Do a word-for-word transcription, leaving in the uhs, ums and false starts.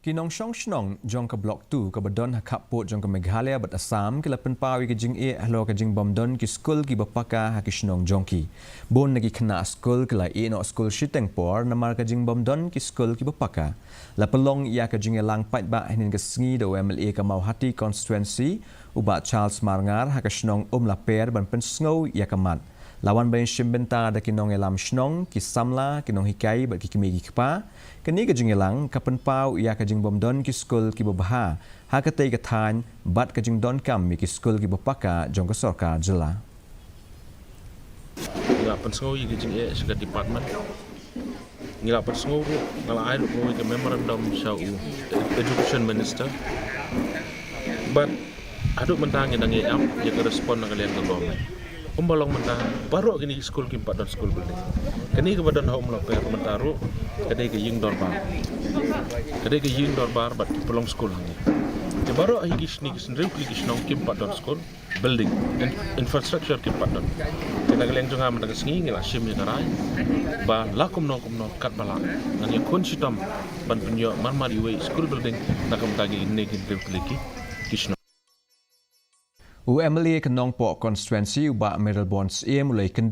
Ki nongshong shnong jong ka Block two kaba don ha khappud jong ka Meghalaya bad Assam ki la pynpaw ïa ka jingeh halor ka jingbym don ki skul kiba paka ha ki shnong jong ki. Bun na ki khynnah skul ki la ïeh noh skul shiteng por namar ka jingbym don ki skul kiba paka. La pynlong ïa ka jingïalang paidbah hynnin ka sngi da u M L A ka Mawhati Constituency, u Bah Charles Marngar, ha ka shnong Umlaper ban pynsngew ïa ka mat. La wan ban shim bynta da ki nongïalam shnong, ki samla, ki nonghikai bad ki kmie ki kpa. Kane ka jingïalang ka pynpaw ïa ka jingbym don ki skul kiba bha ha katei ka thaiñ bad ka jingdonkam ïa ki skul kiba paka jong ka sorkar jylla. Ngi la pynsngew ïa ka jingeh sha ka department. Ngi la pynsngew ruh, nga la ai ruh kawei ka memorandum sha u Education Minister. Bad haduh mynta ngi dang ïa ap ïa ka respond na ka liang ka government. Kumba long mynta, baroh kine ki skul kim pat don skul building. Kane kaba don ha Umlaper mynta ruh ka dei ka ïing dorbar. Ka dei ka ïing dorbar bad ki pynlong skul hangne. Te baroh hi ki shni ki hynriew tylli ki shnong kim pat don skul building, in- infrastructure kim pat don. Te na ka liang jong nga mynta ka sngi ngi la shim ïa ka rai ba la kumno kumno katba lah ngan ïakhun shitom ban pynïoh marmar iwei skul building na ka bynta kine ki hynriew tylli ki shnong. U M L A ka Nongpoh Constituency, u Bah Mayralborn Syiem, u la ïakynduh